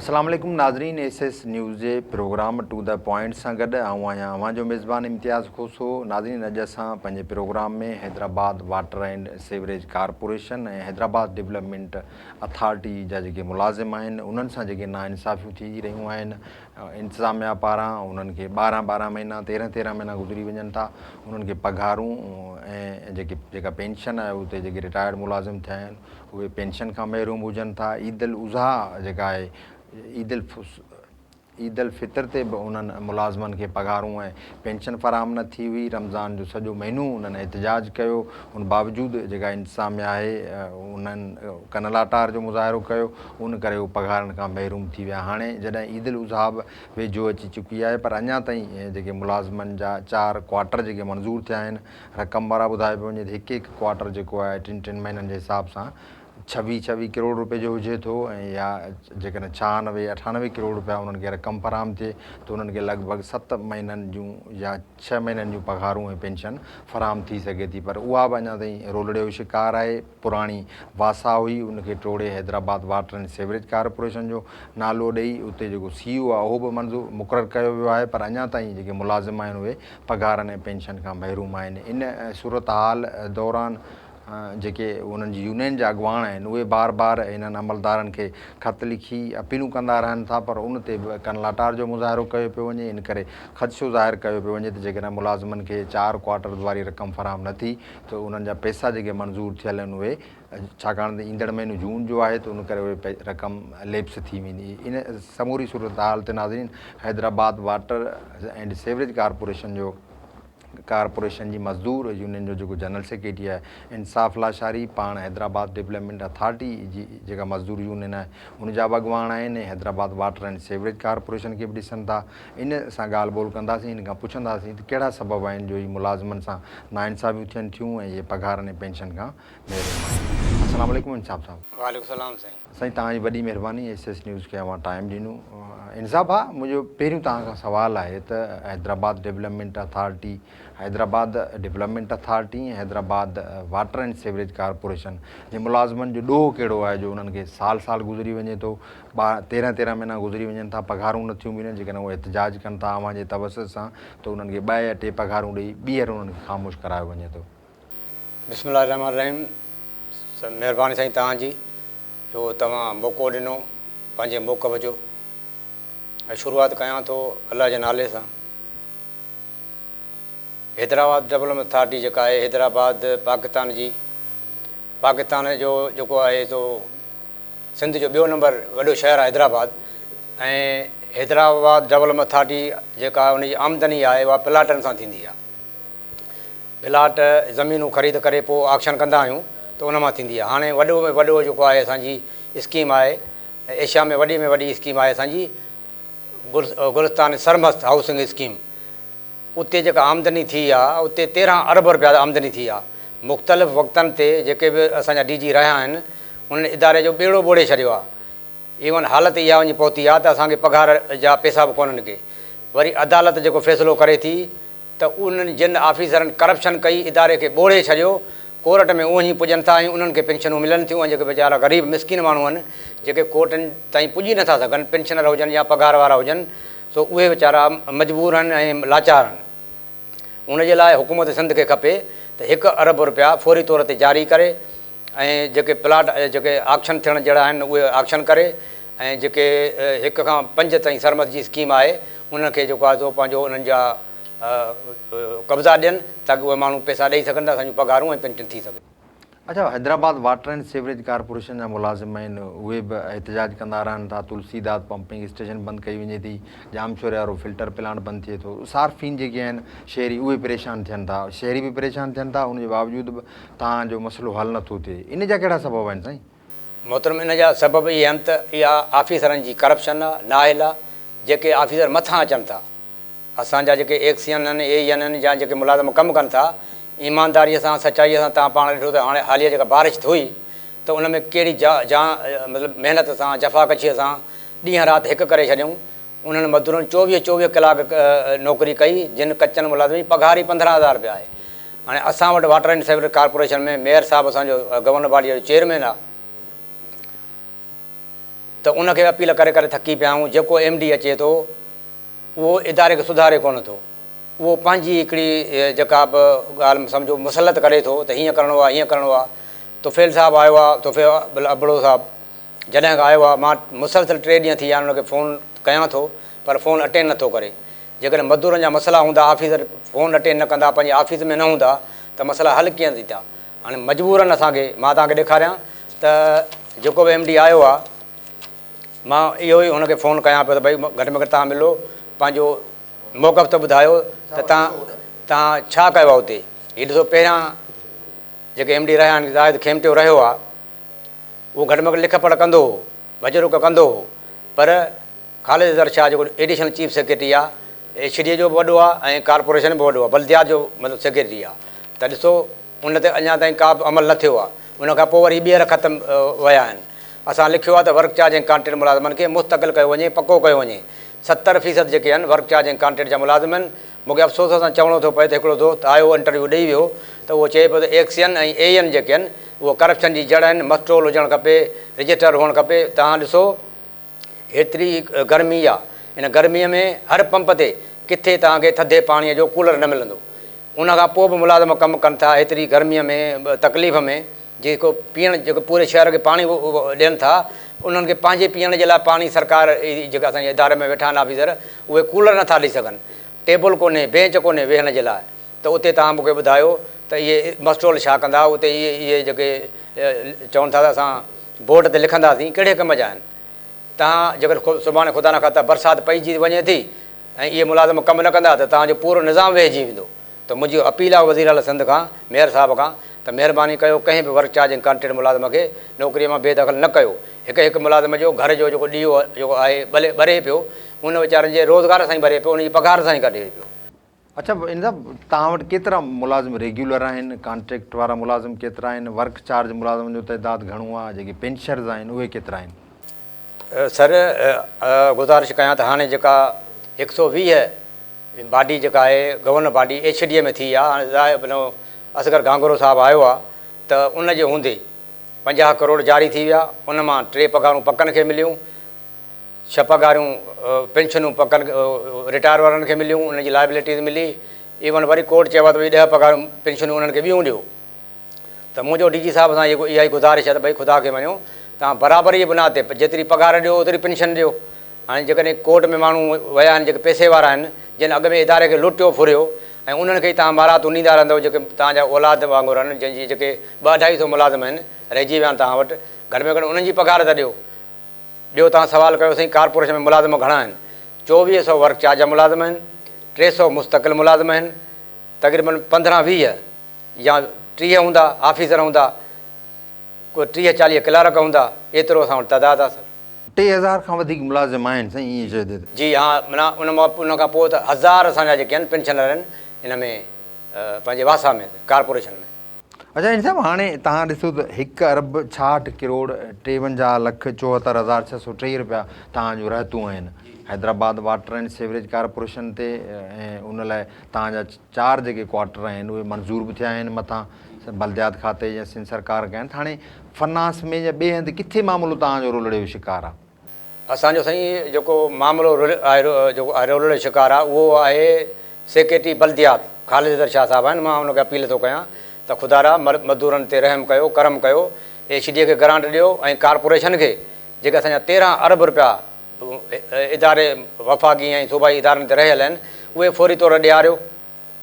السلام عليڪم ناظرين ايس ايس نيوز جي پروگرام ٽو the point سان گڏ آئون آهيان اوهان جو ميزبان امتياز کوسو. ناظرين اڄ اسان پنهنجي programme ۾ Hyderabad water and sewerage corporation ۽ Hyderabad development authority جا جيڪي ملازم آهن انهن سان جيڪي ناانصافيون ٿي رهيون آهن انتظاميا پاران انهن کي ٻارهن ٻارهن مهينا تيرهن تيرهن مهينا گذري وڃن ٿا انهن کي پگهارون ۽ جيڪي جيڪا پينشن آهي اتي جيڪي رٽائرڊ ملازم ٿيا آهن اهي پينشن کان محروم هجن ٿا عيد الاضحيٰ جيڪا آهي عيد عيد الفطر تي به انهن ملازمن کي پگهارون ۽ پينشن فراهم نه ٿي هئي رمضان جو سڄو مهينو انهن احتجاج ڪيو ان باوجود جيڪا انتظاميا آهي انهن ڪن لاٽار جو مظاهرو ڪيو ان ڪري هو پگهارن کان محروم ٿي ويا. هاڻي جڏهن عيد الاضحيٰ به ويجهو اچي چڪي آهي پر اڃا تائين جيڪي ملازمن جا چار ڪوارٽر جيڪي منظور ٿيا آهن رقم وارا ٻڌايو پيو وڃي ته هڪ هڪ ڪوارٽر جيڪو آهي ٽن ٽن مهينن جي حساب سان ڇويهه ڇويهه ڪروڙ روپيه جو هجي ٿو ۽ يا جيڪڏهن ڇهانوي اٺانوي ڪروڙ روپيا انهن کي رقم فراهم ٿئي ته انهن کي لڳ ڀڳ ست مهينن جون يا ڇهه مهينن جون پگهارون ۽ پينشن فراهم ٿي سگهي ٿي پر اها به اڃا تائين رولڙي جو شڪار آهي. پراڻي واسا هئي ان کي ٽوڙي Hyderabad water and sewerage corporation جو نالو ڏئي اتي جيڪو سي او آهي اهو به منظور مقرر ڪيو ويو آهي پر اڃا تائين جيڪي ملازم آهن اهي پگهارن ۽ پينشن کان محروم آهن ان صورتحال دوران جيڪي انهن جي يونين جا اڳواڻ آهن اهي بار بار انهن عملدارن کي خط لکي اپيلون ڪندا رهن ٿا پر ان تي به ڪن لاٽار جو مظاهرو ڪيو پيو وڃي ان ڪري خدشو ظاهر ڪيو پيو وڃي ته جيڪڏهن ملازمن کي چار ڪوارٽرز واري رقم فراهم نه ٿي ته انهن جا پئسا جيڪي منظور ٿيل آهن اهي ڇاڪاڻ ته ايندڙ مهينو جون جو آهي ته ان ڪري اهي رقم ليپس ٿي ويندي. ان سموري صورتحال تي ناظرين Hyderabad water and sewerage corporation جو ڪارپوريشن جي مزدور يونين جو جيڪو جنرل سيڪريٽري آهي انصاف لاشاري پاڻ حيدرآباد ڊولپمينٽ اٿارٽي جي جيڪا مزدور يونين آهي ان جا به اڳواڻ آهن ۽ Hyderabad water and sewerage corporation کي به ڏسن ٿا. ان سان ڳالهه ٻولهه ڪنداسين، ان کان پڇنداسين ته ڪهڙا سبب آهن جو هي ملازمن سان ناانصافيون ٿين ٿيون ۽ اهي پگهارن ۽ پينشن کان محروم آهن. السلام عليڪم انصاف صاحب. وعليڪم السلام سائين. سائين توهان جي وڏي مهرباني ايس ايس نيوز کي اوهان ٽائيم ڏنو. انصاف ڀاء منهنجو پهريون توهان کان سوال آهي ته Hyderabad development authority Hyderabad development authority ۽ Hyderabad water and sewerage corporation جي ملازمن جو ڏوهه ڪهڙو آهي جو انهن کي سال سال گذري وڃي ٿو، تيرهن تيرهن مهينا گذري وڃن ٿا، پگهارون نٿيون ملن، جيڪڏهن اهي احتجاج ڪن ٿا اوهان جي توسط سان ته انهن کي ٻه يا ٽي پگهارون ڏئي ٻيهر انهن کي خاموش ڪرايو وڃي ٿو. بسم الله الرحمٰن الرحيم مهرباني سائين توهان جي جو توهان موقعو ڏنو پنهنجي موقف جو ۽ شروعات ڪيان ٿو الله جي نالي سان. حيدرآباد ڊولپمينٽ اٿارٽي جيڪا آهي حيدرآباد پاڪستان جي پاڪستان جو جيڪو آهي سو سنڌ جو ٻيو نمبر وڏو شهر آهي حيدرآباد ۽ حيدرآباد ڊولپمينٽ اٿارٽي جيڪا ان جي آمدني آهي اها پلاٽن سان ٿيندي آهي پلاٽ زمينون خريد ڪري پوء آڪشن ڪندا آهيون ته ان مان ٿيندي آهي هاڻي وڏو ۾ وڏو جيڪو آهي اسانجي اسڪيم آهي ايشيا ۾ وڏي ۾ وڏي اسڪيم آهي اسانجي گلستان سرمست هائوسنگ اسڪيم اتي جيڪا آمدني ٿي آ اتي 13 ارب رپيا آمدني ٿي آ. مختلف وقتن تي جيڪي به اسان جا ڊي جي رهيا آهن انهن اداري جو ٻيڙو ٻوڙي ڇڏيو آ. ايون حالت اها وڃي پهتي آ ته اسان کي پگهار جا پيسا به ڪونهن ڪي. وري عدالت جيڪو فيصلو ڪري ٿي ته انهن جن آفيسرن ڪرپشن ڪئي اداري کي ٻوڙي ڇڏيو ڪورٽ ۾ اهي پڄن ٿا ۽ انهن کي پينشنون ملن ٿيون ۽ جيڪي ويچارا غريب مسڪين ماڻهو آهن جيڪي ڪورٽن تائين پڄي نٿا سگهن پينشنر هجن يا پگهار وارا هجن سو اهي ويچارا مجبور آهن ۽ لاچار آهن. ان جي لاء حڪومت سنڌ کي کپي ته هڪ ارب رپيا فوري طور تي جاري ڪري ۽ جيڪي پلاٽ جيڪي آڪشن ٿيڻ جهڙا آهن اهي آڪشن ڪري ۽ جيڪي هڪ کان پنج تائين سرمد جي اسڪيم آهي انهن کي جيڪو آهي سو پنهنجو انهن جا قبضا ڏين تاڪه اهي ماڻهو پئسا ڏئي سگهن ته اسان جون پگهارون ۽ پينشن ٿي سگهي. اڇا Hyderabad water and sewerage corporation جا ملازم آهن اهي به احتجاج ڪندا رهن ٿا تلسي داد پمپنگ اسٽيشن بند ڪئي وڃي ٿي ڄامشوري وارو فلٽر پلانٽ بند ٿئي ٿو صارفين جيڪي آهن شهري اهي پريشان ٿين ٿا شهري به پريشان ٿين ٿا ان جي باوجود به توهان جو مسئلو حل نٿو ٿئي ان جا ڪهڙا سبب آهن سائين؟ محترم ان جا سبب اهي آهن ته اها آفيسرن جي ڪرپشن آ نااهل آ جيڪي آفيسر مٿان اچن ٿا اسان جا جيڪي ايڪسين آهن، اي اين آهن يا جيڪي ملازم ڪم ڪن ٿا، ايمانداريء سان، سچائيء سان توهان پاڻ ڏٺو ته هاڻي حاليه جيڪا بارش ٿي هئي ته ان ۾ ڪهڙي جا جان مطلب محنت سان، جفاڪشيء سان ڏينهن رات هڪ ڪري ڇڏيائون. انهن مزدورن چوويهه چوويهه ڪلاڪ نوڪري ڪئي، جن ڪچن ملازمن جي پگهار ئي 15 هزار رپيا آهي. هاڻي اسان وٽ water and sewerage corporation ۾ mayor صاحب اسان جو گورنر باڊيء جو چيئرمين آهي. ته ان کي اپيل ڪري ڪري ٿڪي پيا آهيون. جيڪو ايم ڊي اچي ٿو اهو اداري کي سڌاري ڪونه ٿو، اهو پنهنجي هڪڙي جيڪا به ڳالهه سمجهو مسلط ڪري ٿو ته هيئن ڪرڻو آهي هيئن ڪرڻو آهي. طفيل صاحب آيو آهي، طفيل ابڙو صاحب جڏهن کان آيو آهي مان مسلسل ٽي ڏينهن ٿي ويا آهن ان کي فون ڪيان ٿو پر فون اٽينڊ نٿو ڪري. جيڪڏهن مزدورن جا مسئلا هوندا آفيسر فون اٽينڊ نه ڪندا پنهنجي آفيس ۾ نه هوندا ته مسئلا حل ڪيئن ٿيندا. هاڻي مجبورن اسان کي مان توهان کي ڏيکاريان ته جيڪو به ايم ڊي آيو آهي مان اهو ئي هن کي فون ڪيان پيو ته ڀئي گهٽ ۾ گهٽ توهان ملو پنهنجو موقف ته ٻڌايو ته توهان توهان ڇا ڪيو آهي اتي. هي ڏسو پهريان جيڪي ايم ڊي رهيا آهن زاهد کيمٽيو رهيو آهي اهو گهٽ ۾ گهٽ لک پڙهه ڪندو هو ڀڄ رڪ ڪندو هو پر خالد اظهر شاهه جيڪو ايڊيشنل چيف سيڪريٽري آهي ايڇ ڊي اي جو به وڏو آهي ۽ ڪارپوريشن به وڏو آهي بلديات جو مطلب سيڪريٽري آهي ته ڏسو ان تي اڃا تائين ڪا به عمل نه ٿيو آهي ان کان پوء وري ٻيهر خط ويا آهن اسان لکيو آهي ته ورڪ چارج ۽ ڪانٽريڪٽ ملازمن کي مستقل ڪيو وڃي پڪو ڪيو وڃي 70% جيڪي آهن ورڪ چارج ۽ ڪانٽريڪٽ جا ملازم آهن مون کي افسوس سان چوڻو ٿو پئي ته هڪڙو دوست آيو انٽرويو ڏئي ويو ته اهو چئي پيو ته ايڪسين ۽ اي اين جيڪي آهن اهو ڪرپشن جي جڙ آهن مسٽرول هجڻ کپي رجسٽر هئڻ کپي توهان ڏسو هيتري گرمي آ ان گرمي ۾ هر پمپ تي ڪٿي توهان کي ٿڌي پاڻي جو ڪولر نه ملندو ان کان پوء به ملازم ڪم ڪن ٿا هيتري گرمي ۾ تڪليف ۾ جيڪو پيئڻ جيڪو پوري شهر کي پاڻي ڏين ٿا انهن کي پنهنجي پيئڻ جي لاء پاڻي سرڪار جيڪا اسان جي اداري ۾ ويٺا آهن آفيسر اهي ڪولر نٿا ڏئي سگهن ٽيبل ڪونهي بينچ ڪونهي ويهڻ جي لاء ته اتي توهان مون کي ٻڌايو ته اهي مسٽرول ڇا ڪندا اتي اهي اهي جيڪي چون ٿا ته اسان بورڊ تي لکنداسين ڪهڙي ڪم جا آهن توهان جيڪڏهن سڀاڻي خدا نخواسته برسات پئجي وڃي ٿي ۽ اهي ملازم ڪم نه ڪندا ته توهان جو پورو نظام ويهجي ويندو ته منهنجي اپيل آهي وزير اعليٰ سنڌ کان ميئر صاحب کان ته مهرباني ڪيو ڪنهن به ورڪ چارج ۽ ڪانٽريڪٽ ملازم کي نوڪري مان بي دخل نه ڪيو هڪ هڪ ملازم جو گهر جو جيڪو ڏيئو جيڪو آهي ٻري پيو ان ويچارن جي روزگار سان ئي ٻري پيو ان جي پگهار سان ئي ڪڍي پيو. اڇا ان صاحب توهان وٽ ڪيترا ملازم ريگيولر آهن ڪانٽريڪٽ وارا ملازم ڪيترا آهن ورڪ چارج ملازمن جو تعداد گهڻو آهي جيڪي پينشرز آهن اهي ڪيترا آهن. سر گذارش ڪيان ته هاڻي جيڪا 120 باڊي جيڪا آهي گورنر باڊي ايڇ ڊي ۾ ٿي آهي هاڻي ظاهر اصغر گهانگهرو صاحب آيو آهي ته ان جي هوندي 50 ڪروڙ جاري ٿي ويا ان مان 3 پگهارون پڪن کي مليون ڇهه پگهاريون پينشنون پڪن رٽائر وارن کي مليون انهن جي لائبلٽيز ملي ايون وري ڪورٽ چيو آهي ته ڀئي 10 پگهاريون پينشنون انهن کي ٻيون ڏيو ته منهنجو ڊي جي صاحب سان اها ئي گذارش آهي ته ڀئي خدا کي مڃو توهان برابري جي بنياد تي جيتري پگهار ڏيو اوتري پينشن ڏيو هاڻي جيڪڏهن ڪورٽ ۾ ماڻهو ويا آهن جيڪي پئسي وارا آهن جن اڳ ۾ اداري کي لٽيو ڦريو ۽ انهن کي ئي توهان مراعتون ڏيندا رهندؤ جيڪي توهان جا اولاد وانگر آهن جن جي جيڪي ٻه اڍائي سو ملازم آهن رهجي ويا آهن توهان وٽ گهٽ ۾ گهٽ انهن جي پگهار ته ڏيو ٻيو توهان سوال ڪيو سائين ڪارپوريشن ۾ ملازم گهڻا آهن؟ 2400 ورڪ چارج جا ملازم آهن، 300 مستقل ملازم آهن، تقريبن 15 20 يا 30 هوندا آفيسر هوندا، ڪو 30 40 ڪلارڪ هوندا، ايترو اسان وٽ تعداد آهي سر. 3000 کان وڌيڪ ملازم آهن سائين ائين چئجي ته. جي ها معنيٰ ان مان ان کان پوء ته هزار اسان جا جيڪي آهن پينشنر آهن ان ۾ پنهنجي واسا ۾ ڪارپوريشن ۾. اچا ان صاحب هاڻي توهان ڏسو ته هڪ ارب ڇاهٺ ڪروڙ ٽيونجاهه لک 74630 رپيا توهان جون رهتون آهن Hyderabad water and sewerage corporation تي ۽ ان لاء توهان جا چار جيڪي ڪوارٽر آهن اهي منظور به ٿيا آهن مٿان بلديات کاتي يا سنڌ سرڪار ڪيا آهن ته هاڻي فنانس ۾ يا ٻئي هنڌ ڪٿي معاملو توهان جو رولڙي جو شڪار آهي؟ اسان جو سائين جيڪو معاملو آهي جيڪو رولڙي جو شڪار آهي اهو آهي سيڪريٽري بلديات خالد اظهر شاهه صاحب آهن مان ان کي اپيل ٿو ڪيان ته خدارا مزدورن تي رحم ڪيو ڪرم ڪيو ايڇ ڊي کي گرانٽ ڏيو ۽ ڪارپوريشن کي جيڪي اسان جا 13 ارب رپيا اداري وفاقي ۽ صوبائي ادارن تي رهيل آهن اهي فوري طور ڏياريو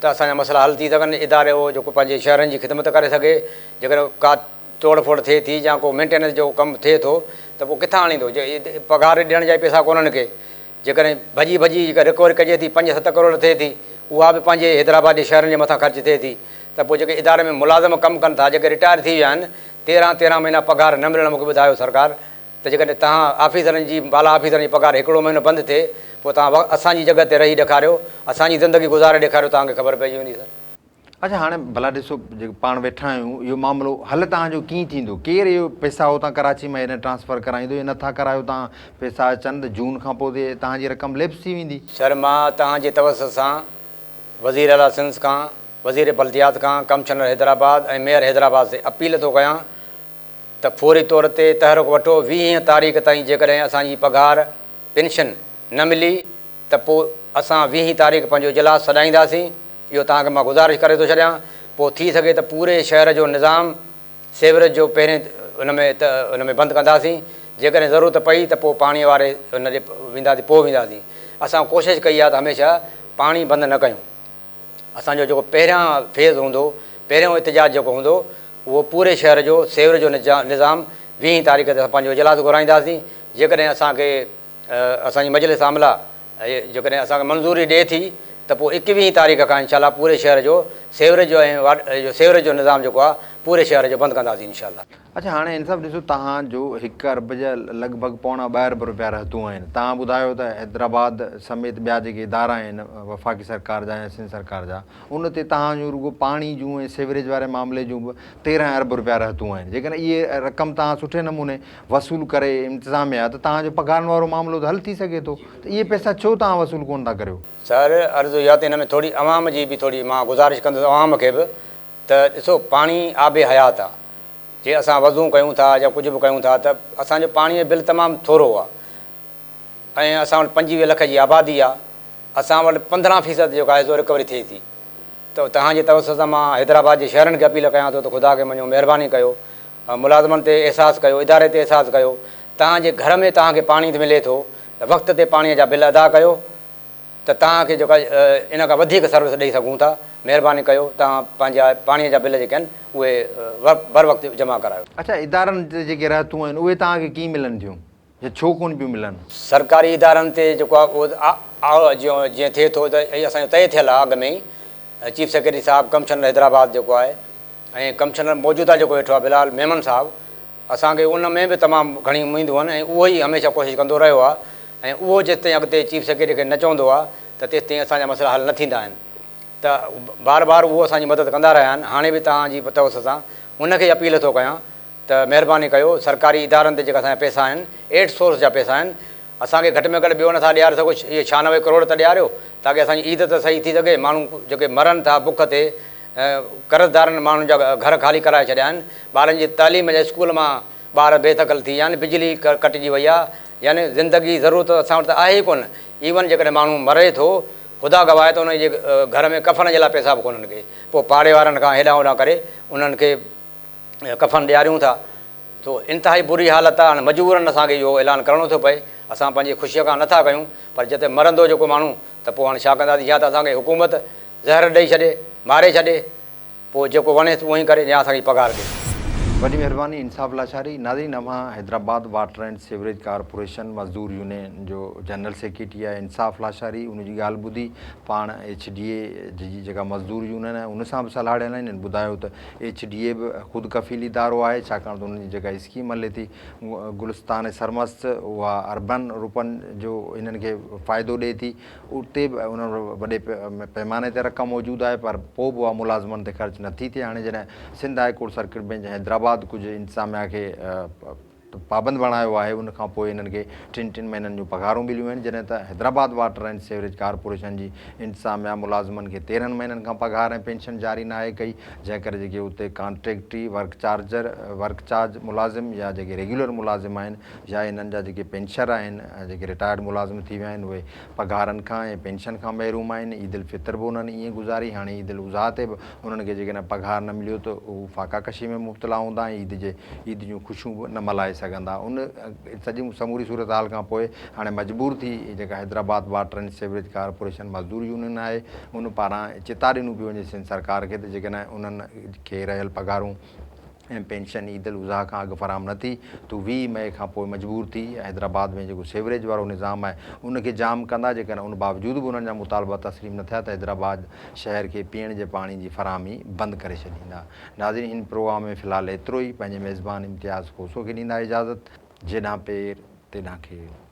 ته اسان جا مسئلا حل ٿي سگهن، اداري اهو جيڪو پنهنجي شهرن جي خدمت ڪري سگهي، جيڪڏهن ڪا ٽوڙ ڦوڙ ٿئي ٿي يا ڪو مينٽيننس جو ڪم ٿئي ٿو ته پوء ڪٿان آڻيندو، جي پگهار ڏيڻ جا ئي پئسا ڪونهن ڪي، جيڪڏهن ڀڄي ڀڄي جيڪا رڪوري ڪجي ٿي پنج ست ڪروڙ ٿئي ٿي اها به پنهنجي حيدرآباد جي شهرن جي مٿان خرچ ٿئي ٿي ته پوء جيڪي اداري ۾ ملازم ڪم ڪن ٿا جيڪي رٽائر ٿي ويا آهن 13 13 مهينا پگهار نه ملڻ مونکي ٻڌايو سرڪار ته جيڪڏهن توهان آفيسرن جي بالا آفيسرن جي پگهار هڪڙو مهينو بند ٿئي پوء توهان اسان جي جڳهه تي رهي ڏيکاريو اسان جي زندگي گذاري ڏيکاريو توهان کي خبر پئجي ويندي سر. اڇا هاڻي ڀلا ڏسو جيڪو پاڻ ويٺا آهيون اهو معاملو حل توهان جو ڪيئن ٿيندو ڪير اهو پئسا هتان ڪراچي مان هيڏانهن ٽرانسفر ڪرائيندو يا نٿا ڪرايو توهان پئسا اچن ته جون کان پوء ته توهان جي رقم ليپس ٿي ويندي. سر مان توهان جي توسط سان وزير اعليٰ سنڌ کان وزير بلديات کان ڪمشنر حيدرآباد ۽ ميئر حيدرآباد سي اپيل ٿو ڪيان. ته فوري طور تي تحرڪ وٺو، ويهين تاريخ تائين جيڪڏهن اسان جي پگهار، پينشن، نه ملي ته پوء اسان ويهين تاريخ پنهنجو اجلاس سڏائينداسين، اهو توهان کي مان گذارش ڪري ٿو ڇڏيان، پوء ٿي سگهي ته پوري شهر جو نظام سيوريج جو پهرين ان ۾ ته ان ۾ بند ڪنداسين، جيڪڏهن ضرورت پئي ته پوء پاڻي واري ان ڏي وينداسين پوء وينداسين، اسان ڪوشش ڪئي آهي ته هميشه پاڻي بند نه ڪيون. اسان جو جيڪو پهريان فيز هوندو، پهريون احتجاج جيڪو هوندو اهو پوري شهر جو سيوريج جو نظام ويهين تاريخ تي اسان پنهنجو اجلاس گهرائينداسين، جيڪڏهن اسان کي اسان جي مجلس عامله جيڪڏهن اسان کي منظوري ڏئي ٿي ته پوء ايڪويهين تاريخ کان انشاء الله پوري شهر جو سيوريج جو ۽ سيوريج جو نظام جيڪو آهي پوري شهر جو بند ڪنداسين انشاء الله. اڇا هاڻي انصاف ڏسو توهان جو هڪ ارب جا لڳ ڀڳ پوڻا ٻه ارب روپيا رهتون آهن توهان ٻڌايو ته حيدرآباد سميت ٻيا جيڪي ادارا آهن وفاقي سرڪار جا يا سنڌ سرڪار جا ان تي توهان جون رڳو پاڻي جون ۽ سيوريج واري معاملي جون به 13 ارب روپيا رهتون آهن جيڪڏهن اهي رقم توهان سٺي نموني وصول ڪري انتظاميا ته توهان جو پگهارن وارو معاملو ته حل ٿي سگهي ٿو ته اهي پئسا ڇو توهان وصول ڪونه ٿا ڪريو؟ سر عرض اهو آهي ته ان ۾ ٿوري عوام جي به ٿوري مان گذارش ڪندس عوام کي به ته ڏسو پاڻي آب حيات آ جي اسان وضو ڪيون ٿا يا ڪجهه به ڪيون ٿا ته اسان جو پاڻي جو بل تمام ٿورو آ ۽ اسان وٽ 25 لک جي آبادي آ اسان وٽ 15 فيصد جيڪو آهي سو رڪوري ٿئي ٿي ته توهان جي توسط سان مان حيدرآباد جي شهرين کي اپيل ڪيان ٿو ته خدا کي مڃو مهرباني ڪيو ملازمن تي احساس ڪيو اداري تي احساس ڪيو توهان جي گهر ۾ توهان کي پاڻي ملي ٿو ته وقت تي پاڻي جا بل ادا ڪيو ته توهان کي جيڪا ان کان وڌيڪ سروس ڏئي سگهون ٿا مهرباني ڪيو توهان پنهنجا پاڻي جا بل جيڪي آهن اهي بروقت جمع ڪرايو. اڇا ادارن تي جيڪي رهتون آهن اهي توهان کي ڪيئن ملن ٿيون يا ڇو ڪونه پيون ملن؟ سرڪاري ادارن تي جيڪو آهي اهو جيئن ٿئي ٿو ته هي اسان جو طئي ٿيل آهي اڳ ۾ ئي چيف سيڪريٽري صاحب ڪمشنر حيدرآباد جيڪو آهي ۽ ڪمشنر موجوده جيڪو ويٺو آهي بلال ميمڻ صاحب اسان کي ان ۾ به تمام گهڻي اميدون آهن ۽ اهو ئي هميشه ڪوشش ڪندو رهيو آهي ۽ اهو جيستائين اڳتي چيف سيڪريٽري کي نه چوندو آهي ته تيستائين اسان جا مسئلا حل نه ٿيندا آهن ته بار بار اهو اسان جي مدد ڪندا رهيا آهن هاڻي به توهان جي توسط سان ان کي اپيل ٿو ڪيان ته مهرباني ڪيو سرڪاري ادارن تي جيڪا اسان جا پئسا آهن ايٽ سورس جا پئسا آهن اسان کي گهٽ ۾ گهٽ ٻيو نٿا ڏياري سگهو اهي 96 ڪروڙ ته ڏياريو تاڪه اسان جي عيد ته صحيح ٿي سگهي ماڻهو جيڪي مرن ٿا بک تي قرضدارن ماڻهن جا گهر خالي ڪرائي ڇڏيا آهن ٻارن جي تعليم جا اسڪول مان ٻار بي دخل ٿي ويا آهن بجلي ڪٽجي وئي آهي يعني زندگي ضرورت اسان وٽ ته آهي ئي ڪونه ايون جيڪڏهن ماڻهو مري ٿو خدا گواهه ته ان جي گهر ۾ ڪفن جي لاء پئسا به ڪونهن ڪي پوء پاڙي وارن کان هيڏانهن هوڏانهن ڪري انهن کي ڪفن ڏياريون ٿا تو انتهائي بري حالت آهي هاڻي مجبورن اسان کي اهو اعلان ڪرڻو ٿو پئي اسان پنهنجي خوشيء کان نٿا ڪيون پر جتي مرندو جيڪو ماڻهو ته پوء هاڻي ڇا ڪنداسين يا ته اسان کي حڪومت زهر ڏئي ڇڏي ماري ڇڏي پوء جيڪو وڻيس اهو ئي ڪري يا اسان کي پگهار ڏي. وڏي مهرباني انصاف لاشاري. ناظرين اوهان Hyderabad water and sewerage corporation مزدور يونين جو جنرل سيڪريٽري آهي انصاف لاشاري ان جي ڳالهه ٻڌي پاڻ ايڇ ڊي اي جي جيڪا مزدور يونين آهي ان سان به سلهاڙيل آهن هن ٻڌايو ته ايڇ ڊي اي به خود ڪفيل ادارو آهي ڇاڪاڻ ته انهن جي جيڪا اسڪيم هلي ٿي گلستان سرمست اها اربن روپين جو انهن کي فائدو ڏئي ٿي اتي به انهن وٽ وڏي پيماني تي رقم موجود آهي پر پوء به اها ملازمن تي خرچ نٿي ٿئي هاڻي جڏهن Sindh high court circuit bench Hyderabad ڪجهه انتظاميا کي پابند بڻايو آهي ان کان پوء انهن کي ٽن ٽن مهينن جون پگهارون مليون آهن جڏهن ته Hyderabad water and sewerage corporation جي انتظاميا ملازمن کي 13 مهينن کان پگهار ۽ پينشن جاري ناهي ڪئي جنهن ڪري جيڪي اتي ڪانٽريڪٽي ورڪ چارجر ورڪ چارج ملازم يا جيڪي ريگيولر ملازم آهن يا انهن جا جيڪي پينشر آهن جيڪي رٽائرڊ ملازم ٿي ويا آهن اهي پگهارن کان ۽ پينشن کان محروم آهن عيد الفطر به انهن ائين گذاري هاڻي عيد الاضحيٰ تي به انهن کي جيڪڏهن پگهار نه مليو ته هو فاقا ڪشي ۾ مبتلا هوندا ۽ عيد جي عيد جون خوشيون به نه ملهائي سگهندا. ان سڄي سموري صورتحال کان پوء هاڻي مجبور ٿي جيڪا Hyderabad water and sewerage corporation مزدور يونين آهي ان پاران چتاء ڏنو پيو وڃي سنڌ سرڪار کي ته جيڪڏهن انهن کي رهيل پگهارون ۽ پينشن عيد الاضحيٰ کان اڳ فراهم نه ٿي ته 20 مئي کان پوء مجبور ٿي حيدرآباد ۾ جيڪو سيوريج وارو نظام آهي ان کي جام ڪندا جيڪڏهن ان باوجود به انهن جا مطالبا تسليم نه ٿيا ته حيدرآباد شهر کي پيئڻ جي پاڻي جي فراهمي بند ڪري ڇڏيندا ناظرين هن پروگرام ۾ في الحال ايترو ئي پنهنجي ميزبان امتياز کوسو کي ڏيندا اجازت جيڏانهن پير تيڏانهن کير.